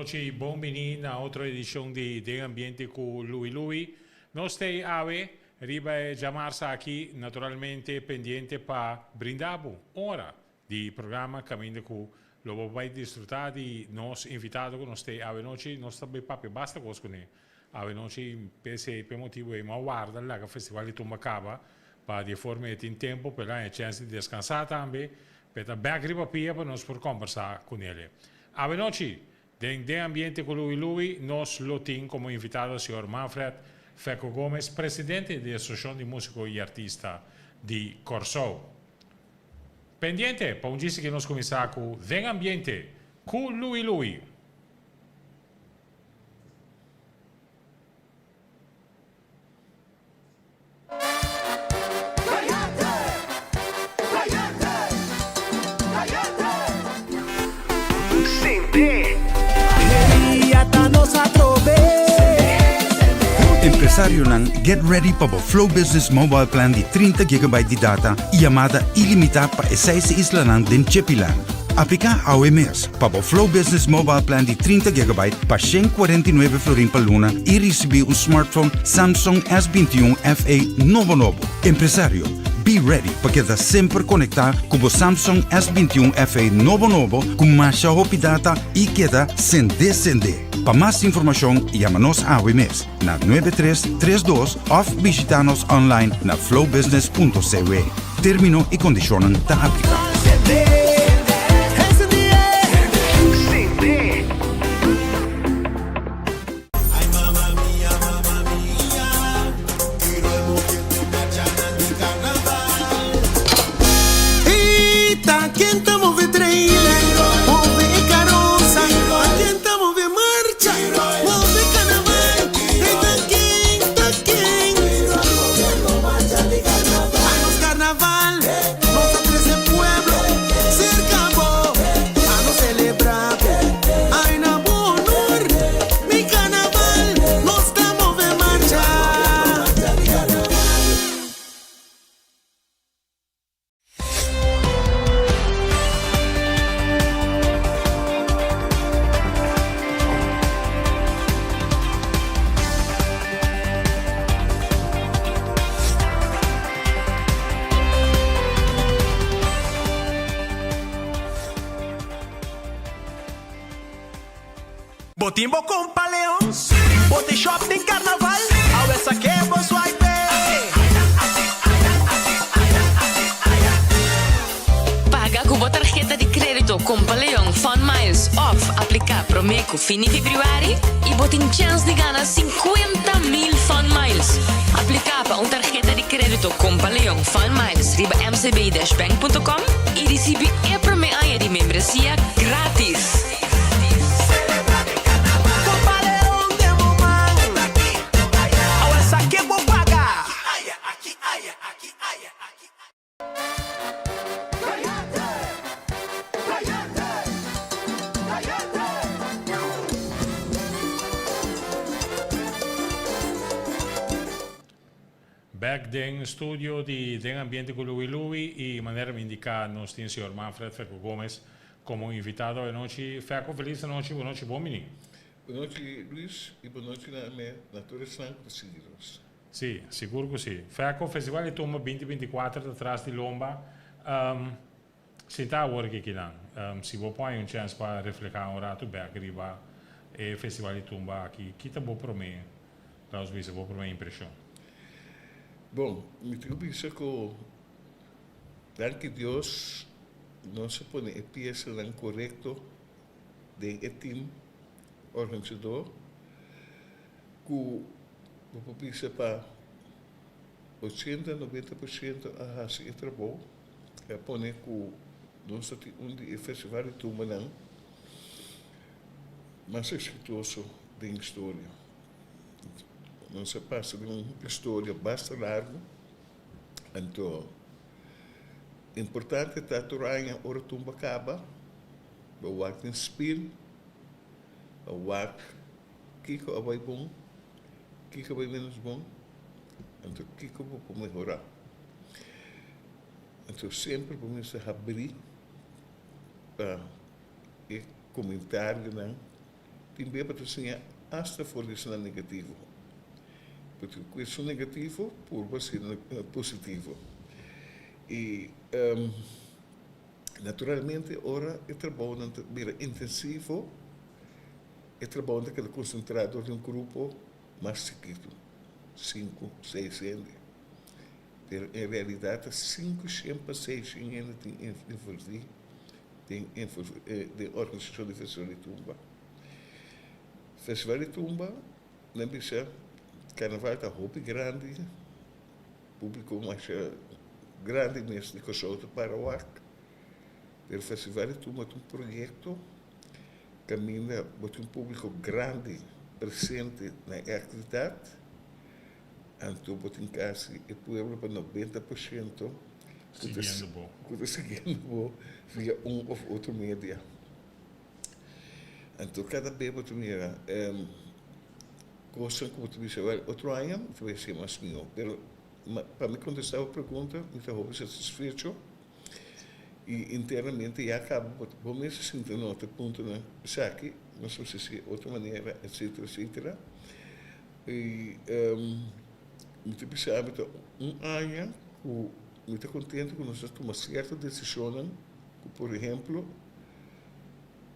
Bonochi y bon bini na otro edicion di Den Ambiente cu Louie Louie. Nos t'ey awe riba e djamarsa aki naturalmente pendiente pa brinda bo un ora di programa caminda cu lo bo bay disfruta di nos invitado cu nos t'ey awe nochi. Nos ta bay papia basta cos cune awe nochi p'esey p'e motibo ey mo a warda laga Festival di Tumba caba pa di e forma e tin tempo p'e laña chance di descansa tambe p'e ta bek riba pia pa nos por combersa cunele. Awenochi, den Den Ambiente cu Louie Louie, nos lo tin como invitado señor Manfred Fecco Gomez, presidente di Asociacion di Musico y Artista di Corsou. Pendiente pa un djis aki nos cuminsa cu Den Ambiente cu Louie Louie. Empresarionan, get ready pa bo Flow Business Mobile Plan di 30 gigabyte di data y yamada ilimita pa e seis islanan den Chepiland. Aplica awe mes pa bo Flow Business Mobile Plan di 30 gigabyte pa 149 florin pa luna y ricibi un smartphone Samsung S 21 FE nobo nobo. Empresario, be ready pa keda semper conecta cu bo Samsung S 21 FE nobo nobo cu masha hopi data y keda sende sende. Pa mas informacion yama nos awe mes na 9332 of bishita nos online na flowbusiness.cw. Termino y condicionnan ta aplica. Bo tin bo compa Leon? Bo tin shop den carnaval? Awe sake bo swipe! Paga ku bo tarheta di krédito Compa Leon Fun Miles òf apliká promé ku fin di febrüari i bo tin chèns di gana 50,000 Fun Miles. Apliká pa un tarheta di krédito Compa Leon Fun Miles riba mcb-bank.com i risibí e promé aña di membresia grátis. Bek den studio di Den Ambiente cu Louie Louie y manera mi indica nos tin señor Manfred Feco Gomez como invitado anochi. Feco, feliz anochi, bo nochi bon bini. Bo nochi Luis y bo nochi na me na tur esnan cu ta sigui nos. Sí, sigur cu sí. Feco, Festival di Tumba binti 24 ta tras di lomba. Sinta awor aki kinan. Si bo por haña un chèns pa reflehá un ratu bèk riba e Festival di Tumba aki, ki ta bo promé, laos bisa, bo promé impreshon? Bon, mi tin ku bisa ku danki Dios nos a pone e piesanan korekto den e tim organisadó ku bo por bisa pa ochenta, noventa por siento a hasi e trabou. E a pone ku nos ta tin un di e festival di tumbanan mas eksitoso den historia. Nos a pasa den un historia basta largu, anto importante ta tur aña ora tumba kaba bo wak den spil, bo wak kiko a bai bon, kiko a bai menos bon, anto kiko bo por mehora. Anto semper bo mester habrí pa e komentarionan. Tin bia bo ta siña asta for di esnan negativo. Bo tin ku esun negativo purba asina positivo. I naturalmente ora e trabounan ta bira intensivo, e trabounan ta keda konsentrá dor di un grupo mas chikitu, sinku, seis hende. Pero en realidat ta 500 pa 600 hende tin envolví den den organisashon di Festival di Tumba. Festival di Tumba, nan bisa, karnaval ta hopi grandi, públiko masha grandi mes di Kòrsou ta para wak, pero Festival di Tumba ta un proyekto kaminda bo tin un públiko grandi presente na e aktividat. Anto bo tin kasi e pueblo pa 90% ku ta Siguiendo bo. ku ta siguiendo bo via un of otro media. Anto kada be bo ta mira kosnan ku bo ta bisa wèl otro aña mi ta bai hasi mas mihó. Pero pa mi kontestá bo pregunta mi ta hopi satisfecho i internamente ya kaba bo bo mes a sinti nota e puntonan esaki nos mester hasi otro manera etcetera etcetera. I mi ta bisa mi ta un aña ku mi ta kontento ku nos a tuma sierto desishonnan ku por ehemplo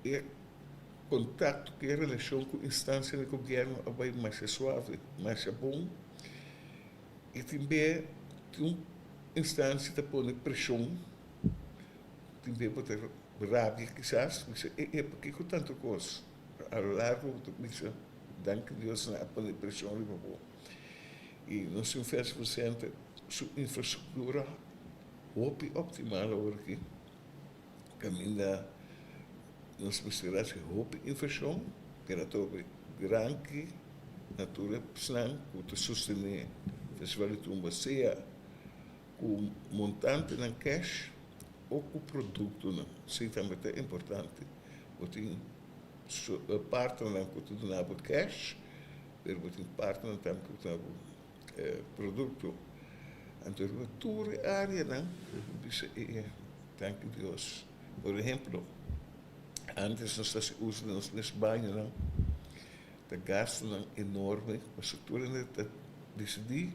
e kontakto ku e relashon ku instansia di gobièrnu a bai masha suave, masha bon i tin be tin un instansia ta pone preshon, tin be bo ta rabia kisas, bisa e e pakiko tantu kos? A lo largo bo ta bisa. Danki Dios nan a pone preshon riba bo i nos tin un festival center su infrastruktura hopi optimal awor aki kaminda nos mester hasi hopi invershon pero atrobe granki na tur esnan ku ta sostené festival di tumba sea ku montantenan cash o ku produktonan esei tambe ta importante bo tin Partnernan ku ta duna bo cash, pero bo tin partnernan tambe ku ta duna bo produkto. Anto riba tur e areanan bo por bisa e danki Dios. Por ehemplo, antes nos ta hasi uso di nos mes bañonan, ta gastunan enorme pasobra tur hende ta disidí,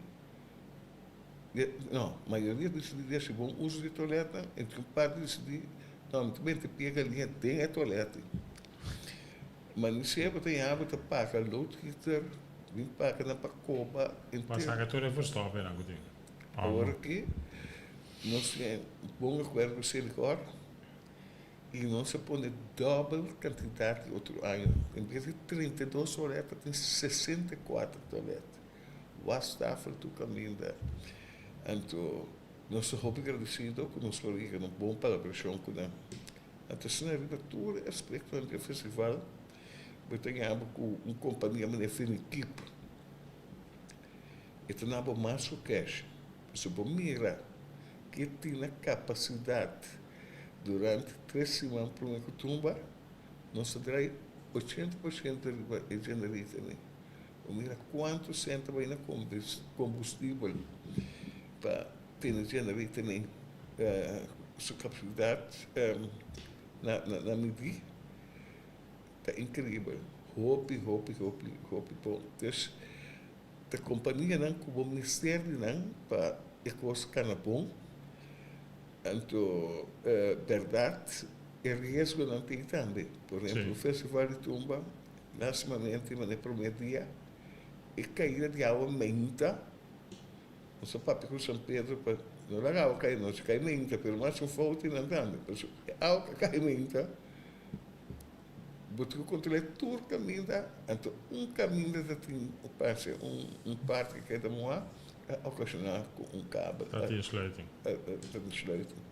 no, mayoria ta disidí di hasi bon uso di toiletnan, i tin un parti disidí No, mi ta mete pia galiña den e toilet. Ma ni sea bo ta yabi ta paka loodgieter, bin paka nan pa koba Pa saka tur e verstoppenan ku tin. Awor aki nos tin un bon akuerdo ku Selikor i nos a pone dòbel kantidat di otro aña. En bes di 32 toilet ta tin 64 toilet. Wastafel tur kaminda. Anto Nos ta hopi gradisido ku nos por yega na un bon palabrashon ku nan. Anto asina riba tur e aspektonan di e festival bo ta yama ku un kompania manera Fenikip. E ta na bo mas ku kèsh. Pasobra bo mira ke tin na kapasidat durante tres siman promé ku tumba, nos ta drai 80% riba e generatornan. Bo mira kuantu sèn ta bai na kombustibel pa tene generator den su kapasidat na midí. Ta inkribel. Hopi, hopi, hopi, hopi bon. Dus ta kompanianan ku bo mester di nan pa e kos kana bon. Anto bèrdat e riesgonan tin tambe. Por ehempel, Festival di Tumba. Lastimamente manera e prome dia e caida di awa meinta, nos a papia cu San Pedro pa no laga awa cay nochi, cay meinta, pero mas un fout nan tambe, pasobra e awa ca cay meinta bo tin cu controla tur caminda, anto un caminda ta tin parce un parti cu keda moha a ocasiona cu un kabel Ta tin sluiting. Ta tin sluiting.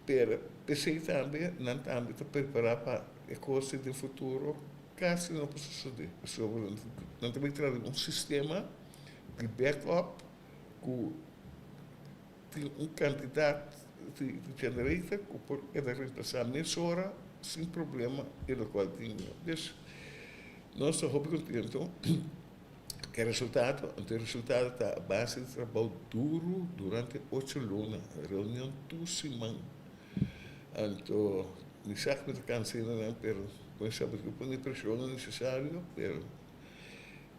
Pero p'esei tambe nan tambe ta prepará pa e kos den futuro kasi no por sosodé. Pasobra nan ta bai traha un sistema di backup ku tin un kantidat di generator ku por keda remplasá mesora sin problema e lokual tin. Dus nos ta hopi kontento. E resultado? Anto e resultado ta a base di trabou duru durante ocho luna, reunion tur siman. Anto mi sa ku mi ta kansa hende nan, pero. Bo sabi ku pone preshonnan nesesario, pero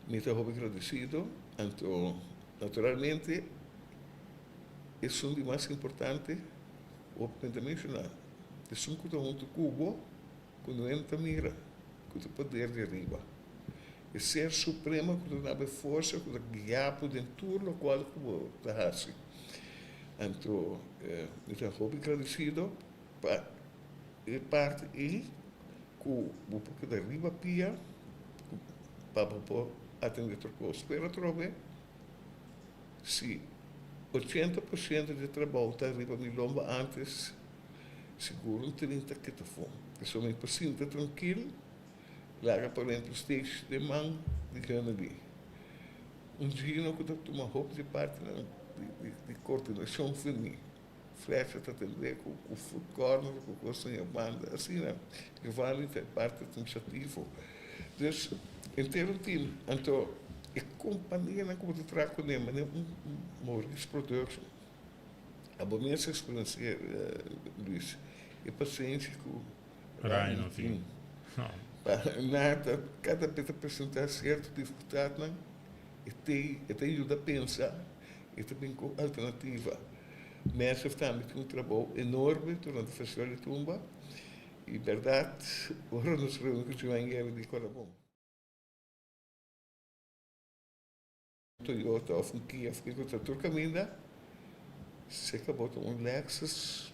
mi ta hopi gradesido. Anto, naturalmente, esun di mas importante, hopi mi ta menshoná, esun ku ta huntu ku bo, ku no hende ta mira, ku ta poder di ariba. E ser supremo ku ta duna bo e forsa, ku ta guia bo den tur lokual ku bo ta hasi. Anto, mi ta hopi gradesido pa e parti ei ku bo por keda riba pia pa bo por atende tur kos. Pero atrobe si 80% di e trabou ta riba mi lomba antes, sigur un 30 kita afó. Pasobra mi por sinta trankil, laga por ehempel stage den man di Kennedy. Un gino ku ta tuma hopi di parti di koordinashon for mi. Fletcher ta tende ku ku food corner ku kosnan e banda asina. Giovanni ta e parti administrativo. Dus henter un team. Anto e kompanianan ku bo ta traha kuné manera un Maurice Production. Abo mes a eksperensiá Luis e pasensia ku Ryan tin. Pa nada kada bes ta presentá sierto difikultatnan e te e ta yuda pensa. E ta bin ku alternativa. Mercer tambe tin un trabou enorme durante Festival di Tumba i bèrdat ora nos reuni ku Joan Guerra di Korabon. Toyota òf un Kia òf kiko ta tur kaminda seka bo ta un Lexus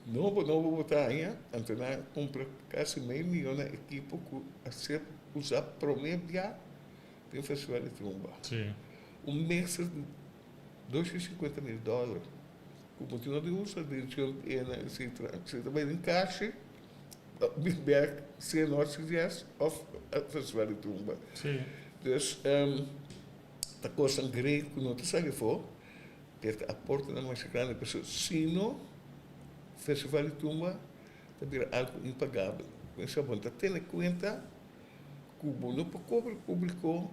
nobo nobo bo ta haña anto nan a kumpra kasi mei miyon na ekipo ku a ser usa prome bia Den festival di tromba. Un mesa di 250.000 dòler ku bo tin no di usa den ena etcetera. Si ta bai den kashi bin bek sea North Sea Jazz òf festival di tromba. Dus ta kosnan great ku no ta sali afó pero ta aportenan masha grandi pasobra sino festival di tumba ta bira algu impagabel. Bo ta tene kuenta. Ku bo no por kobra públiko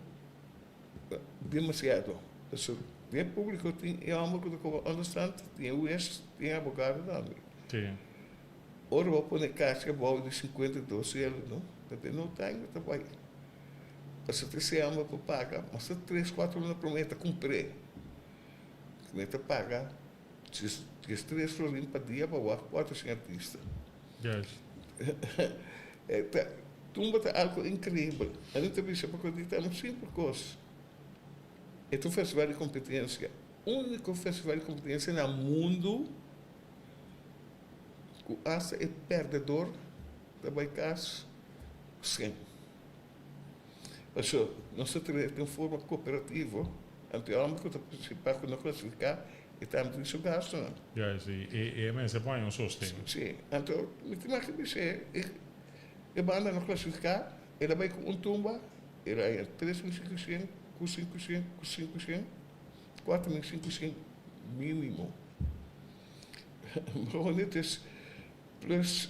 demasiado. Pasobra den públiko tin e hòmber ku ta kobra ònderstant, tin e hues, tin e abogado tambe. Ora bo pone kashi abou di 52 sueldo no, ta den no time bo ta bai. Pasobra ta esei hòmber por paga mas ta tres kuatro luna promé e ta kumpr'é. E ta paga 13 florin pa dia pa wak kuatro shen artista. Ta tumba ta algo increibel. A ta bisa pa cu ta un simpel cos. E ta un festival di competencia. Unico festival di competencia na mundo cu hasta e perdedor ta bay cas cu cen. Pasobra nos ta traha den forma cooperativo. Anto e homber cu ta participa cu no clasifica e tambe tin su gastonan. Ja, si. E mester pone un sosten. Si. Anto mi tin mas ke bis'é, e banda no klasifiká, el a bai ku un tumba, el a haña 3500, ku 500, ku 500, 4500 mínimo. Bo dus, plus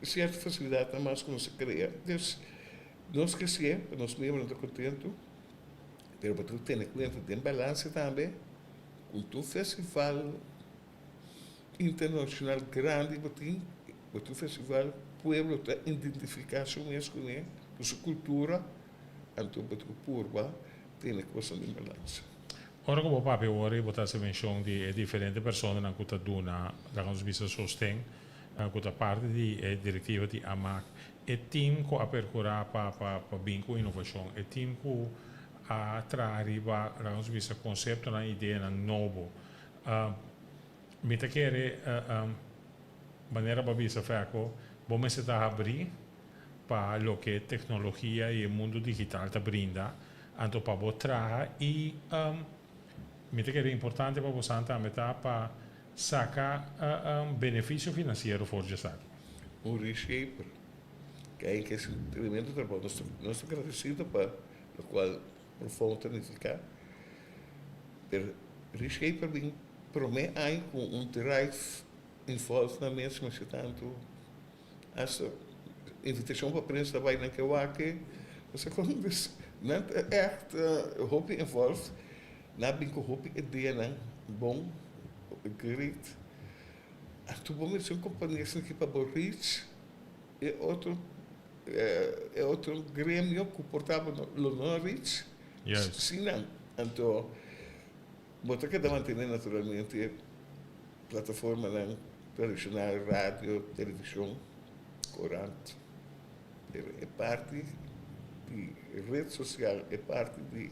sierto fasilidatnan mas ku nos a krea. Dus, nos ke si'é, pa nos miembronan ta kontentu, pero bo tin ku tene kuenta den balanse tambe. Ku tur festival internashonal grandi bo tin, bo tin festival pueblo ta identifiká su mes kuné, ku su kultura, anto bo tin ku purba tene kosnan den balansa. Ora ku bo papia awor i bo ta hasi menshon di e diferente personanan ku ta duna, laga nos bisa sosten, ku ta parti di e direktiva di amak, e tim ku a perkurá pa pa bin ku inovashon, e tim ku a traha riba, laga nos bisa, konseptonan, ideanan nobo. Mi ta kere, manera bo a bisa, Fèko, bo mester ta habrí pa loke teknologia i e mundu digital ta brinda, anto pa bo traha i mi ta kere importante pa bosan tambe ta pa saka benefisio finansiero for di esaki. Un reshaper, ke hasi un tremendo trabou. Nos ta gradesido pa Locual profondo ta nifica, pero Reshaper bin prome aña cu un drive involved na mes masha tanto, hasta invitacion pa prensa ta bay nan ke wak e, osea con dus nan ta echt hopi involved, nan a bin cu hopi ideanan bon, great, anto bo mester un compania esaki pa bo reach. E otro e otro gremio ku por taba lo no a reach sin nan. Anto bo ta keda mantene naturalmente plataformanan tradishonal, radio, televishon, korant. Pero e parti di red sosial, e parti di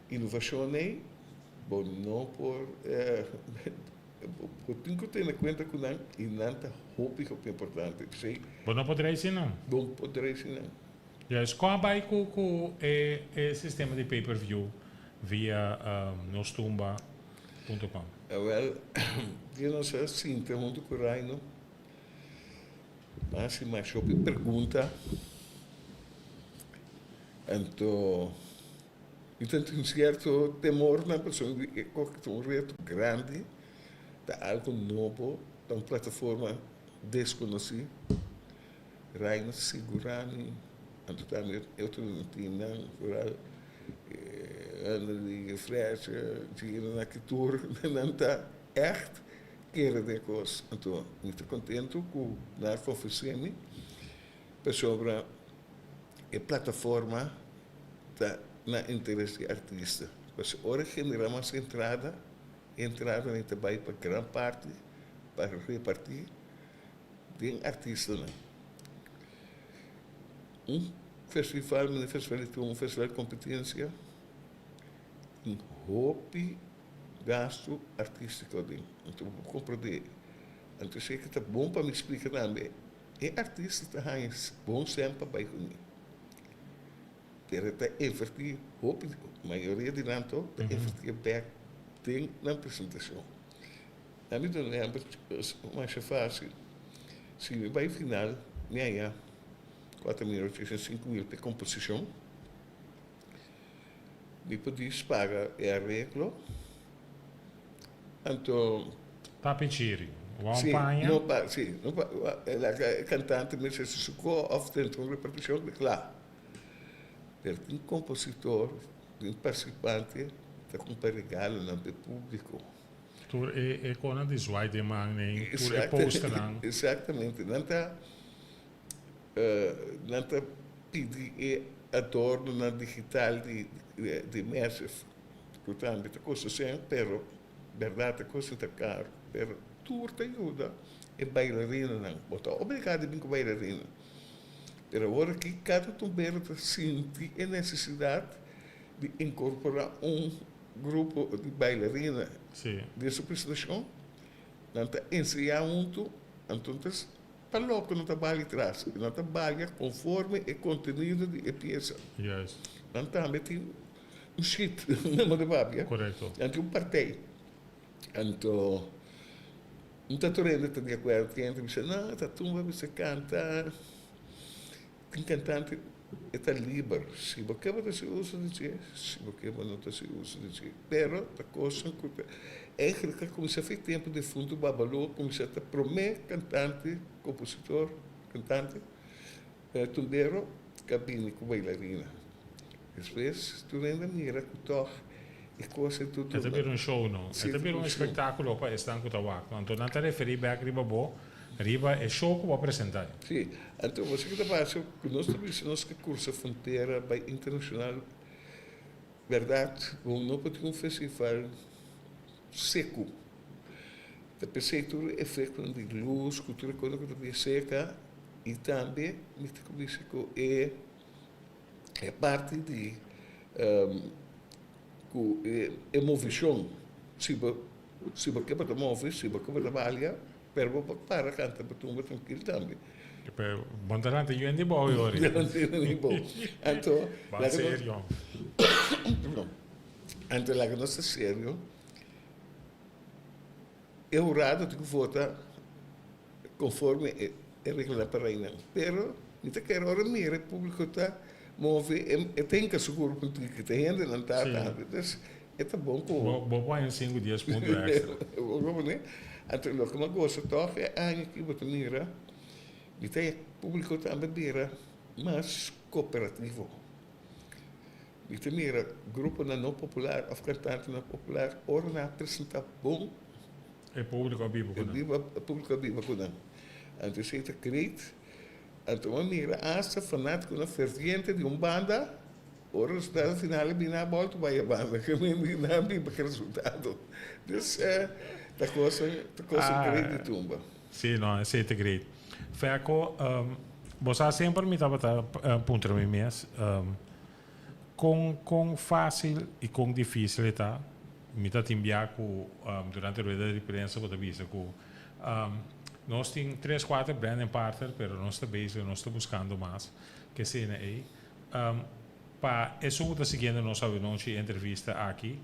inovashon ei bo no por Bo tin ku tene kuenta ku nan i nan ta hopi hopi importante. P'esei. Bo no por drei sin nan. Bo no por drei sin nan. Juist. Kon a bai ku ku e e sistema di pay per view via nostumba punto com? Awel, dia nos a sinta huntu ku Raino, mas i mas hopi pregunta. Anto. Mi ta tin cierto temornan pasobra e koki ta un reto grandi, ta algo nobo, ta un plataforma desconoci. Raina sigura mi, anto tambe e otro teamnan vooral Henry, Fletcher, Gino nan aki tur nan ta echt kere den e kos. Anto mi ta contento cu nan a convence mi pasobra e plataforma ta na interes di artista. Pasobra ora genera mas entrada, e entradanan ta bai pa gran parti pa reparti den artistanan. Un festival, mini festival di tumba, un festival di competencia, tin hopi gasto artistico aden. Anto bo por comprende. Anto esei ta bon pa mi splica tambe. E artista ta haña bon sèn pa bai kuné. Pero e ta invertí hopi, mayoria di nan to ta invertí bèk den nan presentashon. Ami ta un ehèmpel masha fásil. Si mi bai final, mi haña 4805 mil pa e komposishon. Mi por dis paga e areglo. Anto. Papi Chiri, wou un paña? No pa, si, no pa, laga e kantante mester hasi su ko òf dentro un repartishon, kla. Pero tin kompositor, tin partisipante ta kumpra regalonan pa e públiko. Tur e e konan di zwaai den man nen, tur e posternan. Exactamente. Nan ta nan ta pidi e adornonan digital di di Immersive. Ku tambe ta kosta sèn, pero bèrdat e kos ta karu. Pero tur ta yuda e bailarinanan. Bo ta obligá di bin ku bailarina. Pero awor aki kada tumbero ta sinti e nesesidat di inkorporá un grupo di bailarina den su presentashon. Nan ta ensayá huntu, anto ta loko nan ta balia tras. Nan ta balia konforme e kontenido di e piesa. Nan tambe tin un shit na manda papia. Correcto. Anto un partij. Anto un ta tur hende ta di acuerdo. Tin hende ta bisa no ta tumba bisa canta. Tin cantante e ta liber. Si bo ke bo ta haci uso di dje, si bo ke bo no ta haci uso di dje. Pero ta cosnan cu ta eigenlijk a cuminsa fi tempo difunto Babalu a cuminsa ta prome cantante, compositor, cantante. Tumbero ka bini ku bailarina. Despues tur hende a mira ku tòg e kos ei tur E ta bira un show no. E ta bira un espektákulo pa esnan ku ta wak. Anto nan ta referí bèk riba bo, riba e show ku bo a presentá. Sí. Anto bo sa ke ta pasa? Ku nos ta bisa nos ke kursa frontera bai internashonal, bèrdat bo no por tin un festival seku. Ta p'esei tur e efektonan di lus ku tur e kosnan ku ta bira seka. I tambe mi ta kuminsá ku e e parti di ku e movishon. Si bo si bo ke bo ta move, si bo ke bo ta balia, pero bo por para kanta bo tumba trankil tambe. Pero bo ta lanta yu hende bou yori. Lanta yu hende bou. Anto Ban serio. Anto laga nos ta serio. E hurado tin ku vota. Conforme e reglanan pa reinan. Pero mi ta kere ora mira e publico ta move e ta hinca su curpa un tiki ta hendenan ta tambe dus e ta bon cu. Bo por haña sinku dies punto extra. Bo por pone. Anto loke mi a gosa tog e aña aki bo ta mira mi ta e publico tambe bira mas cooperativo. Mi ta mira gruponan no popular of cantantenan popular ora nan a presenta bon. E públiko a biba ku nan. E públiko a biba ku nan. Anto esei ta great. Anto mi a mira asta fanátikonan ferviente di un banda, ora resultado final a bini a bòlta bai e banda ke mi nan a biba ku e resultado. Dus ta kos ta kos great di tumba. Sí, no, esei ta great. Fèko, bo sa semper mi tabata puntra mi mes, kon kon fásil i kon difísil e ta? Mi ta tin bia ku durante rueda di prensa bo ta bisa ku nos tin tres kuater branding partner pero nos ta bezig, nos ta buskando mas ke esena ei. Pa esun ku ta siguiendo nos awenochi e entrevista aki,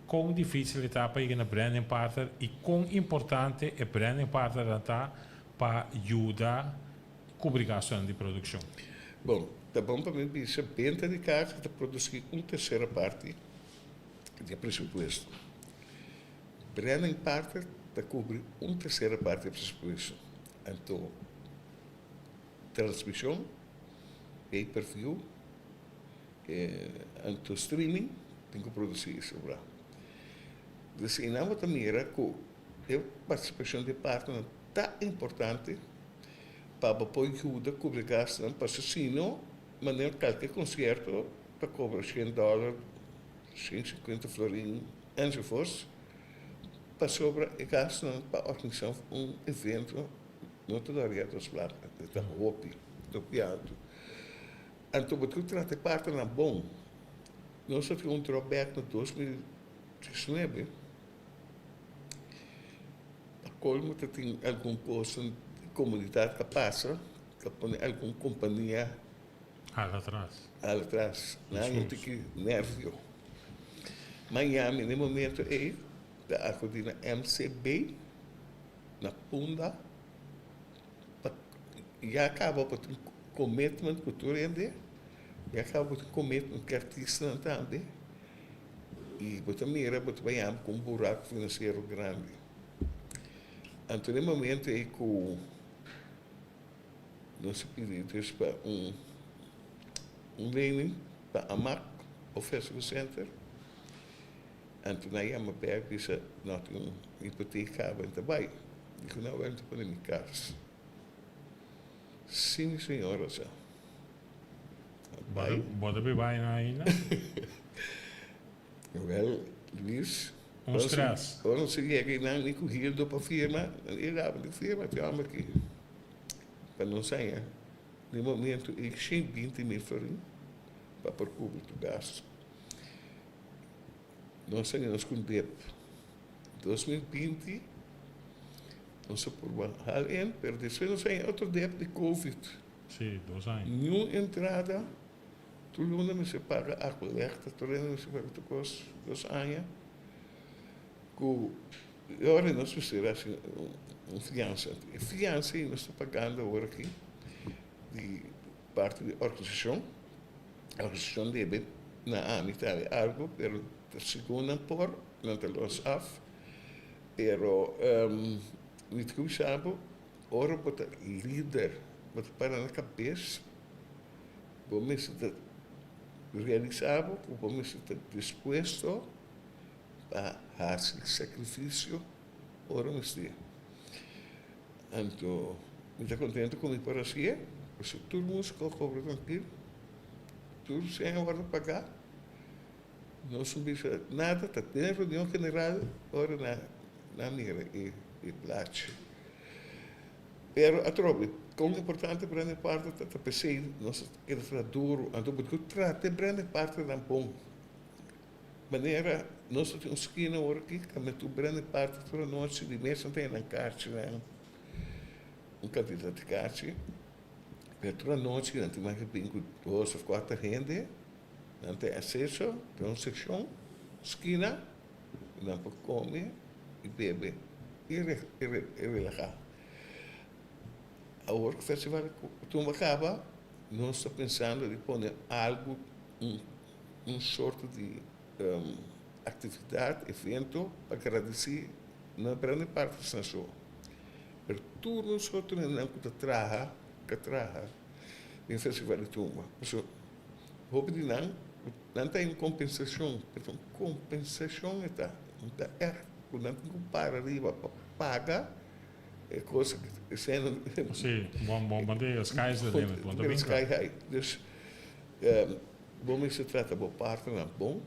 kon difísil e ta pa yega na branding partner i kon importante e branding partnernan ta pa yuda kubri gastunan di produkshon? Bon, ta bon pa mi bisa benta di kaart ta produsí un tersera parti di e presupuesto. Branding partner ta kubri un tersera parti di e presupuesto. Anto transmishon, pay per view, anto streaming tin ku produsí sobra. Dus einan bo ta mira ku e partisipashon di e partnernan ta importante pa bo por yuda kubri gastunan pasobra si no manera kalke konsierto ta kobra shen dòler, 150 florin enzovoorts, pasobra e gastunan pa organisá un evento no ta dòria dos plaka, e ta hopi, hopi altu. Anto bo tin ku trata e partnernan bon. Nos a tin un drawback na 2019, pa kolmo ta tin algun kos di komunidat ta pasa, ta pone algun kompania. Hala atras. Hala atras. Nan no tin ki nervio. Miami na e momento ei ta akudi na MCB na Punda pa ya kaba pa tin commitment ku tur hende, ya kaba pa tin commitment ku e artistanan tambe i bo ta mira bo ta bai yama ku un buraku finansiero grandi. Anto na e momento ei ku. Nos a pidi dus pa un un lening pa Amak o Festival Center. Anto nan yama bek bisa no tin un hipotek kaba en ta bai. Diku nan wèl mi ta pone mi kas. Si mi señora sa. A bai. Bo ta biba einan ainda? Wel Luis. Un stress. Ora nos a yega einan mi ku Hildo pa firma, e daba di firma te homber aki. Pa nos haña den momento ei 120.000 florin pa por kubri tur gasto. Nos haña nos ku un dep. 2020 nos a purba hal in, pero despues nos haña otro dep di covid. Sí, dos aña. Niun entrada. Tur luna mester paga acolekta, tur luna mester paga tur kos, dos aña ku e ora nos mester hasi un fiansa. E fiansa ei nos ta pagando awor aki di parti di organisashon. Organisashon debe na ami tambe algu, pero ta segun nan por, nan ta los af. Pero mi ta kuminsá bo, ora bo ta lider, bo ta para na kabes. Bo mester ta realisá bo ku bo mester ta dispuesto pa hasi sakrifisio ora mester. Anto mi ta kontento ku mi por hasié, pasobra tur músiko a kobra trankil, tur sèn a wòrdu pagá, no su bisa nada, ta den reunion general ora nan mira e plachi. Pero atrobe, kon importante branding partner ta, ta p'esei nos a keda traha duru. Anto bo tin ku trata e branding partnernan bon. Manera nos ta tin un skina awor aki, kaminda tur branding partner tur anochi di mes nan ta henda nan karchinan, un kantidat di karchi. Pero tur anochi nan tin mas ke bin ku dos òf kuater hende, nan ta aseso den un sekshon, skina, nan por kome i bebe i relahá. Awor ku festival di tumba kaba, nos ta pensando di pone algu, un sorto di aktividat, evento pa gradisí no brandi parti so, pero tur nos otronan ku ta traha, ku a traha den festival di tumba. Pasobra hopi di nan, nan ta un kompensashon, pero ta un kompensashon e ta, no ta ègt ku nan tin ku para riba pa paga. E kos esei Sí, bon bon bon di sky is the limit, bon ta bin Sky high. Dus bo mester trata bo partnernan bon.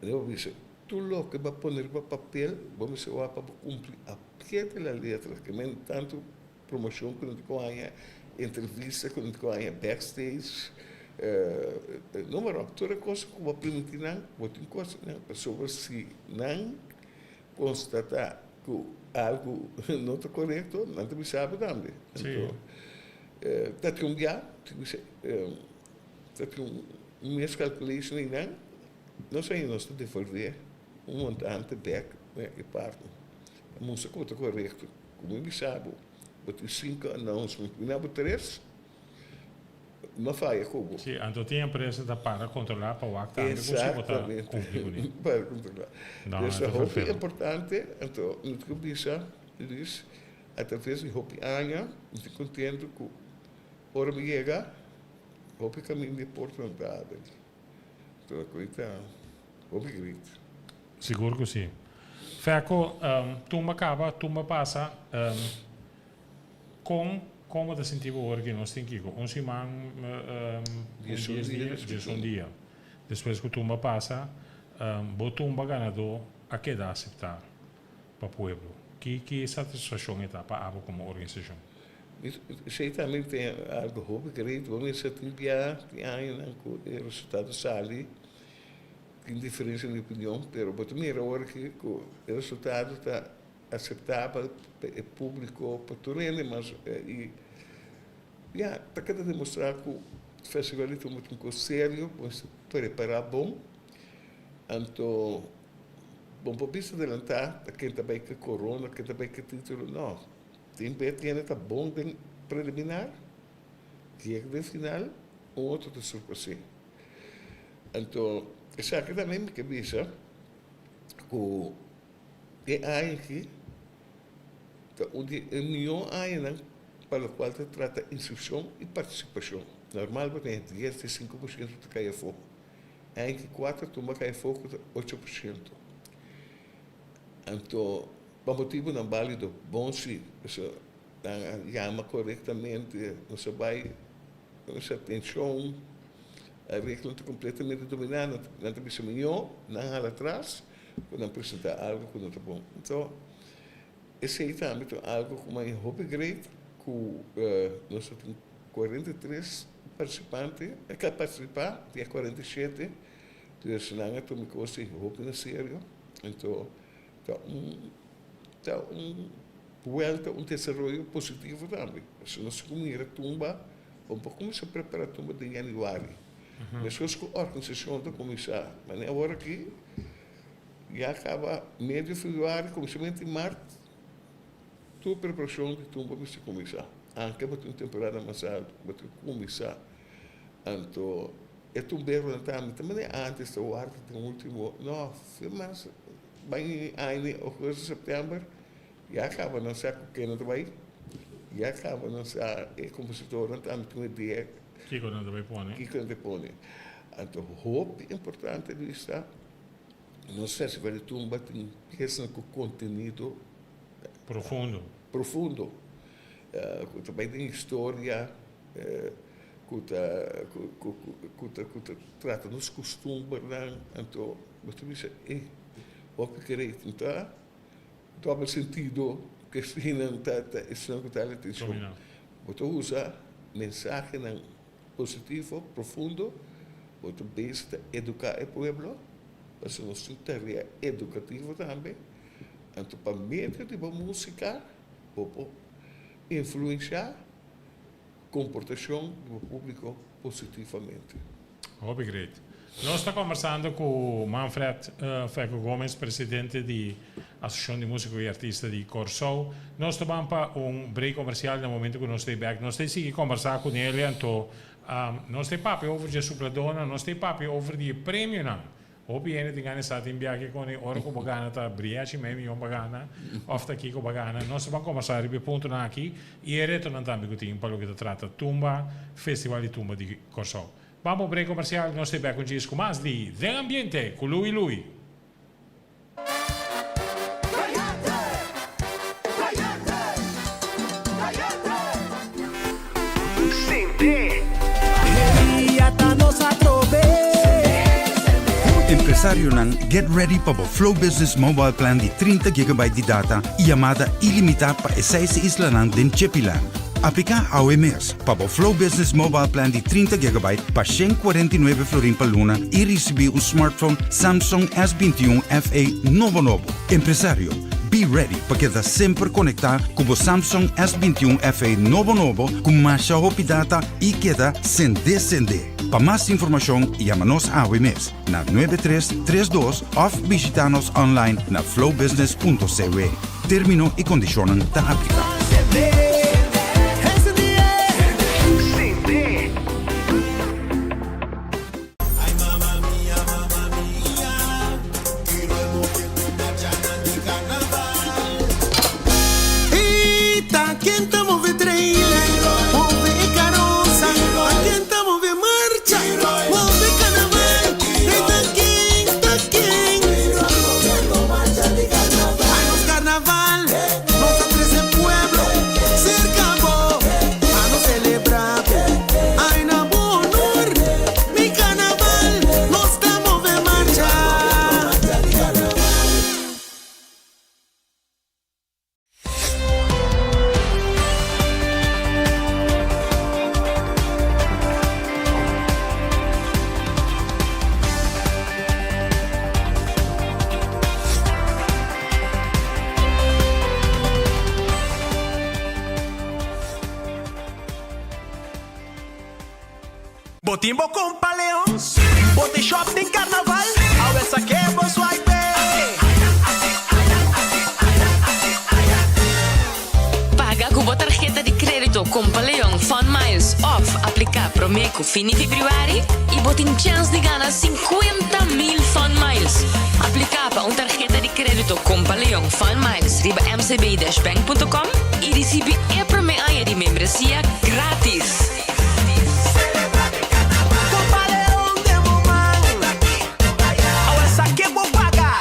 Bo bisa tur loke bo a pone riba papel bo mester wak pa bo kumpli a pie de la letra. Ke men tantu promoshon ku nan ta ku haña, entrevista ku nan ta ku haña backstage, noem maar op. Tur e kos ku bo a primintí nan bo tin ku hasi nan pasobra si nan konstatá ku algu no ta korekto, nan ta bisa bo tambe. Anto, ta tin un bia, ta tin un miscalculation einan, nos ainda nos ta devolvé un montante bèk na e partner. Pa mustra ku bo ta korekto. Ku mi bisa bo, bo tin sinku announcement, mi na bo tres. No faya ku bo. Sí, anto tin empresa ta para kontrolá pa wak tambe ku si bo ta kumpli kuné. Para kontrolá. No, Dus ta ta hopi ferfero. importante, anto mi ta bisa, Luis, atraves di hopi aña mi ta kontento ku ora mi yega hopi kaminda di portanan ta abri. Anto ku ta hopi great. Sigur ku si. Fèko, tumba kaba, tumba pasa. Kon kon bo ta sinti bo ora ki nos tin kiko? Un siman, un Dies un dies dia dia, despues dies un ku. dia. Despues ku tumba pasa, bo tumba ganadó a keda aseptá pa pueblo. Ki ki satisfashon e ta pa abo komo organisashon? Esei tambe tin algu hopi great. Bo mester tin bia, tin añanan ku e resultado sali, tin diferensia di opinion, pero bo ta mira ora ki ku e resultado ta Aceptabel pa e publico, pa tur hende mas y ya ta keda demostra cu festival di tumba ta un cos serio, bo mester prepara bon, anto bo no por bisa adelanta ta ken ta bay cu e corona, ken ta bay cu e titulo, no, tin bes hende ta bon den preliminar, yega den final un otro ta surpase, anto esaki tambe mi ke bisa cu. E aña aki ta un di e mihó añanan pa lokual ta trata inskripshon i partisipashon. Normal bo tin e dies di 5% ta kai afó. E aña aki kuater tumba kai afó ku ta 8%. Anto pa motibunan bálido, bon si, pasobra nan a yama korektamente, nos a bai, nos atenshon, a regla ta kompletamente dominá, nan ta bisa mihó, nan hala atras. Ku nan presentá algu ku no ta bon. Anto, esei tambe ta algu ku mai hopi great ku nos ta tin 43 partisipante ku a partisipá di e 47, dus nan a tuma e kos ei hopi na serio. Anto, ta un ta un buelta, un desaroyo positivo tambe. Pasobra nos ku mira tumba, bo por kuminsá prepará tumba den yanüari. Meskos ku organisashon ta kuminsá, manera awor aki ya kaba medio febrüari, kuminsamentu di mart, tur preparashon di tumba mester kuminsá. Anke bo tin un temporada mas altu, bo tin ku kuminsá. Anto e tumberonan tambe ta manera antes ta warda den ultimo, no, fe mas bai aña ogosto, sèptèmber ya kaba nan sa ku ken nan ta bai, ya kaba nan sa e kompositornan tambe tin un idea. Kiko nan ta bai pone? Kiko nan ta pone. Anto hopi importante Luis ta nos festival di tumba tin piesnan ku kontenido Profundo. Profundo. Ku ta bai den historia, ku ta ku ta ku ta trata nos kustumbernan. Anto bo ta bisa e hopi kere ta Dobbel sentido ku eseinan ta ta esnan ku ta hala atenshon. Bo ta usa mensahenan positivo, profundo, bo ta bezig ta eduká e pueblo, pasobra nos tin tarea edukativo tambe. Anto pa medio di bo músika bo por influenshá komportashon di bo públiko positivamente. Hopi great. Nos ta kombersando ku Manfred Feco Gomez, presidente di Asosiashon di Músiko i Artista di Kòrsou. Nos ta ban pa un break komersial na momento ku nos ta bèk. Nos ta sigui kombersá ku Nelia anto nos ta papia over dje supladónan, nos ta papia over di e premionan. Hopi hende tin gana sa tin biaha con e ora cu bo gana ta briachi mei miyon bo gana of ta kico bo gana. Nos ta ban combersa riba e puntonan aki y e retonan tambe cu tin pa loke ta trata Tumba, Festival di Tumba di Corsou. Ban pa un break comercial, nos ta bek un djis cu mas di Den Ambiente cu Louie Louie. Cayente! Cayente! Empresarionan, get ready pa bo Flow Business Mobile Plan di 30 GB di data i yamada ilimitá pa e seis islanan den Chepiland. Apliká awe mes pa bo Flow Business Mobile Plan di 30 GB pa 149 florin pa luna i risibí un smartphone Samsung S21 FE nobo nobo. Empresario, be ready pa keda semper konektá ku bo Samsung S21 FE nobo nobo ku masha hopi data i keda sendé sendé. Pa mas informashon yama nos awe mes na 9332 òf bishitá nos online na flowbusiness.cw. Término i kondishonnan ta apliká. Bo tin bo compa Leon, bo tin shop den carnaval, awe sa ke bo swipe. Paga ku bo tarheta di krédito Kompa Leon Fun Miles òf apliká promé ku fin di febrüari i bo tin chèns di gana 50,000 Fun Miles. Apliká pa un tarheta di krédito Kompa Leon Fun Miles riba mcb-bank.com i risibí e promé aña di membresia grátis. Kompa Leon den bo man, awe sa ke bo paga.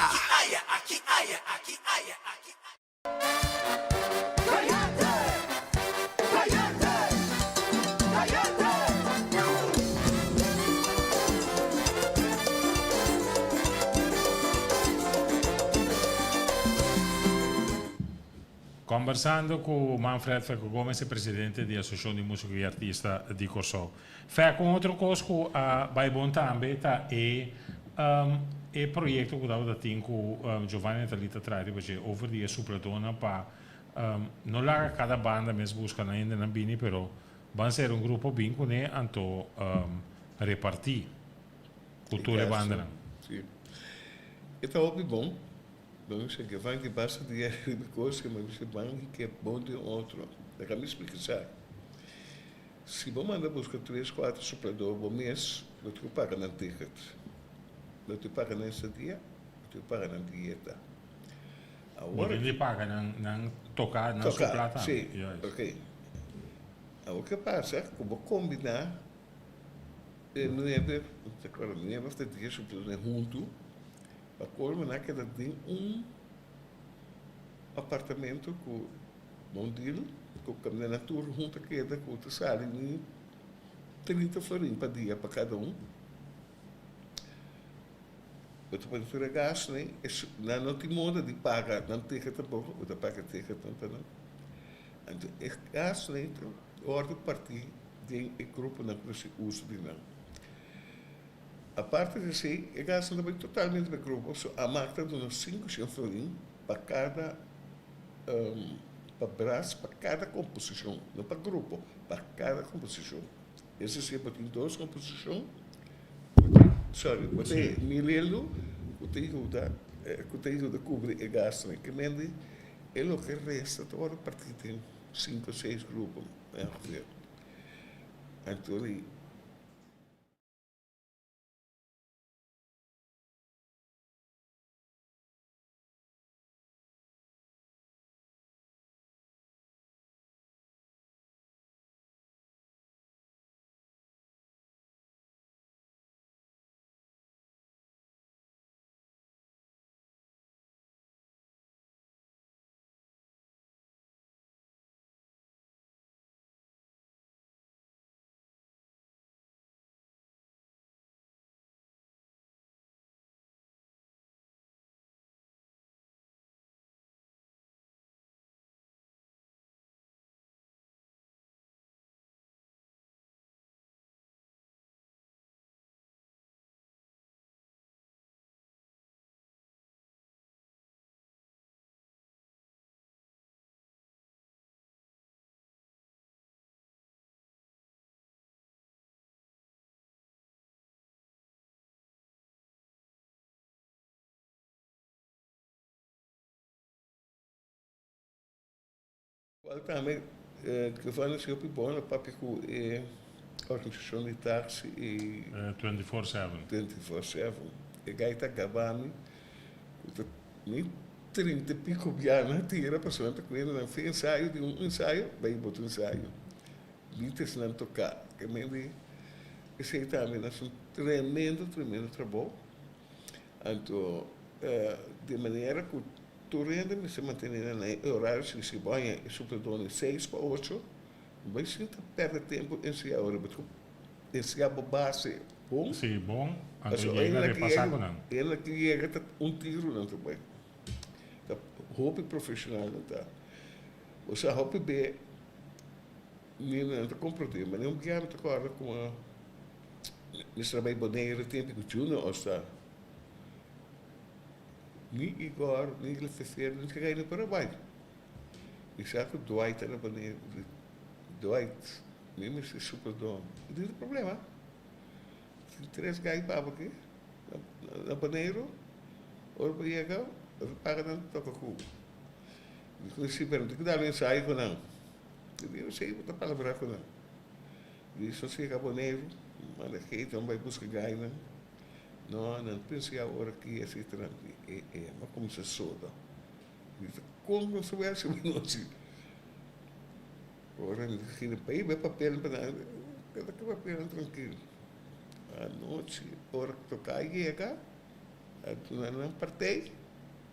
Kombersando ku Manfred Feco Gomez, e presidente di Asosiashon di Músiko i Artista di Kòrsou. Feco, un otro kos ku a bai bon tambe ta e e proyekto ku tabata tin ku Giovanni Nathalie ta traha riba dje over di e supladónan pa no laga kada banda mes buska nan hendenan bini pero ban ser un grupo bin kuné anto repartí ku tur e bandanan. Sí. E ta hopi bon. Bo bisa Giovanni di basta di riba kos ke mi bisa ban ke bon di un otro. Laga mi splika esaki. Si bo manda buska tres kuater suplador bo mes bo tin ku paga nan ticket, bo tin ku paga nan estadia, bo tin ku paga nan dieta. Bo Awor tin di paga nan nan toka nan toka supla tambe. si Juist. ok. Awor ke pasa ku bo kombiná e nuebe, no ta akorda nuebe òf ta dies supladornan huntu Pa colmo nan a keda den un apartamento cu bon deal cu caminda nan tur hunto a keda cu ta sali ni 30 florin pa dia pa cada un. Bo ta pone tur e gastonan nan no tin moda di paga nan ticket tampoco bo ta paga ticketnan pa nan. Anto e gastonan ta wordo parti den e gruponan cu ta haci uso di nan. Aparte di esei, e gastunan ta bai totalmente pa e grupo, so Amak ta duna 500 florin pa kada pa bras pa kada komposishon, no pa grupo, pa kada komposishon. Es desir, bo tin dos komposishon, bo tin, sorry, bo tin mil elu ku ta yuda ku ta yuda kubri e gastunan. Ke mende e loke resta ta wòrdu partí den sinku o seis grupo, ongeveer. Anto di. Cual tambe Giovanni si hopi bon na papia cu e organisacion di taxi y. 24/7. 24/7. E guy ta gaba mi cu ta mi 30 y pico biaha tira pasobra nan ta cuenda nan fin ensayo di un ensayo bay otro ensayo. Beatles nan toca. Ke men di esey tambe nan haci un tremendo tremendo trabou. Anto di manera ku tur hende mester mantené nan na e orario si si bo haña e supledónan seis pa ocho, no bai sinta pèrdè tempu enseñá ora bo ta enseñá bo base bon. Sí, bon, anto yega repasá ku nan. Hende ki yega ta un tiru nan ta bai. Ta hopi profeshonal nan ta. Bo sa hopi be mi nan ta komprondé, ma un biaha mi ta kòrda kuma Mester a bai Bonaire tempu ku Junior All-Star. Ni Igor ni Lefefer no ta kai na Paraguay. Mi sa ku Dwight ta na Bonaire. Dwight, mi mester superdom. No tin problema. Tin tres gai pa bo aki na Bonaire. Ora bo yega, bo ta paga nan toka ku bo. Mi ku si, pero mi tin ku dal un ensayo ku nan. Mi no sé, bo ta palabrá ku nan. Di sosega Boneiru, manda Gator bai buska gainan. No, nan pensa ya ora ki esei ta nan di e e a kuminsá soda. Mi ta kon nos ta bai hasi anochi? Ora mi ta gina bai bai papel pa nan, keda ki papelnan trankil. Anochi ora ku toka a yega, a duna nan partei,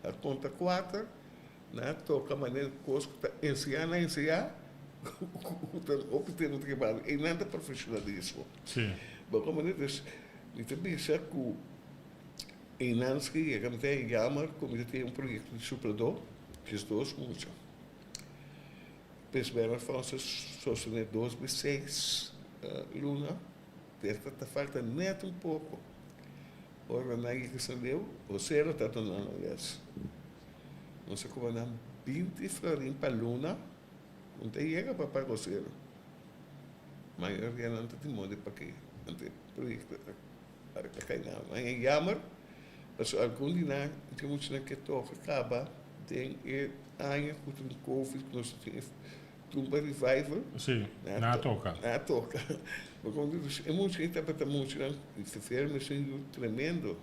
a konta kuater. Nan a toka manera kos ku ta enseñá nan enseñá ku ta hopi tempu ta kebado. Einan ta profesionalismo. Sí. Bo komprende? Dus mi ta bisa ku einan si yega mi ta yama ku mi ta tin un proyekto di supladó 12 mucha. Pes Bernard Fonds a sostené 2006 luna, pero ta falta nèt un poko. Ora nan yega San Leo, José lo ta duna nan lès. Nos a cobra nan 20 florin pa luna, no ta yega pa paga José lo. Mayoria nan ta tin modi pa ke anto e proyecto a cay na ma e jammer, pasobra algun di nan tin muchanan ke toca caba den e aña cu tin covid cu nos tin e Tumba Revival. Sí, nan a toca. Nan a toca. Bo con di e mucha ei tabata muchanan di fefer mester yu tremendo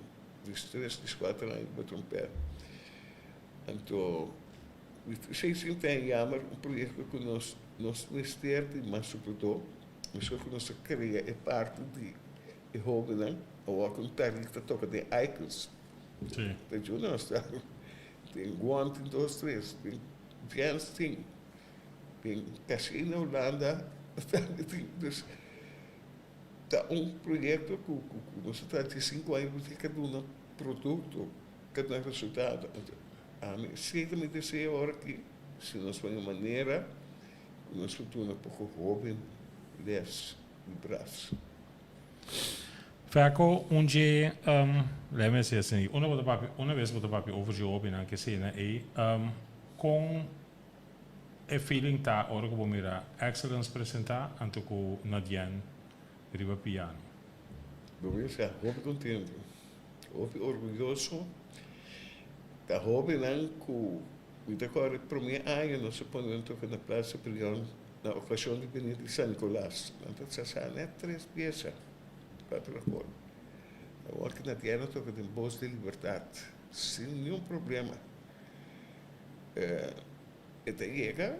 di tres di cuater aña cu trompet. Anto esei sin ta jammer un proyecto cu nos nos mester di mas sobretodo mester cu nos a crea e parti di e hobennan awor cu Tariq ta toca den Icons. Sí. Ta yuda nos ta den one tin dos tres den Jens tin. Den casi na Hulanda tambe tin. Dus ta un proyecto cu nos a traha di cinco aña cu tin duna producto, ta duna resultado. Anto ami si ta mi deseo ora ki si nos pone un manera cu nos por duna poco hoben les di bras. Fèko un dje, lei mi hasi asina, una bo ta papia, una bes bo ta papia over dje hobennan ke esena ei, kon E feeling ta ora ku bo mira Excellence presentá anto ku Nadiène riba piano. Bo mester ta hopi kontentu, hopi orguyoso. Ta hóbennan ku mi ta kòrda e promé aña nos a pone nan toka na Plaza Brion na okashon di bini di San Nikolas. Nan ta sasá nèt tres piesa, kuater akòrd. Awor ku Nadiène a toka den Bos di Libertat sin niun problema. E ta yega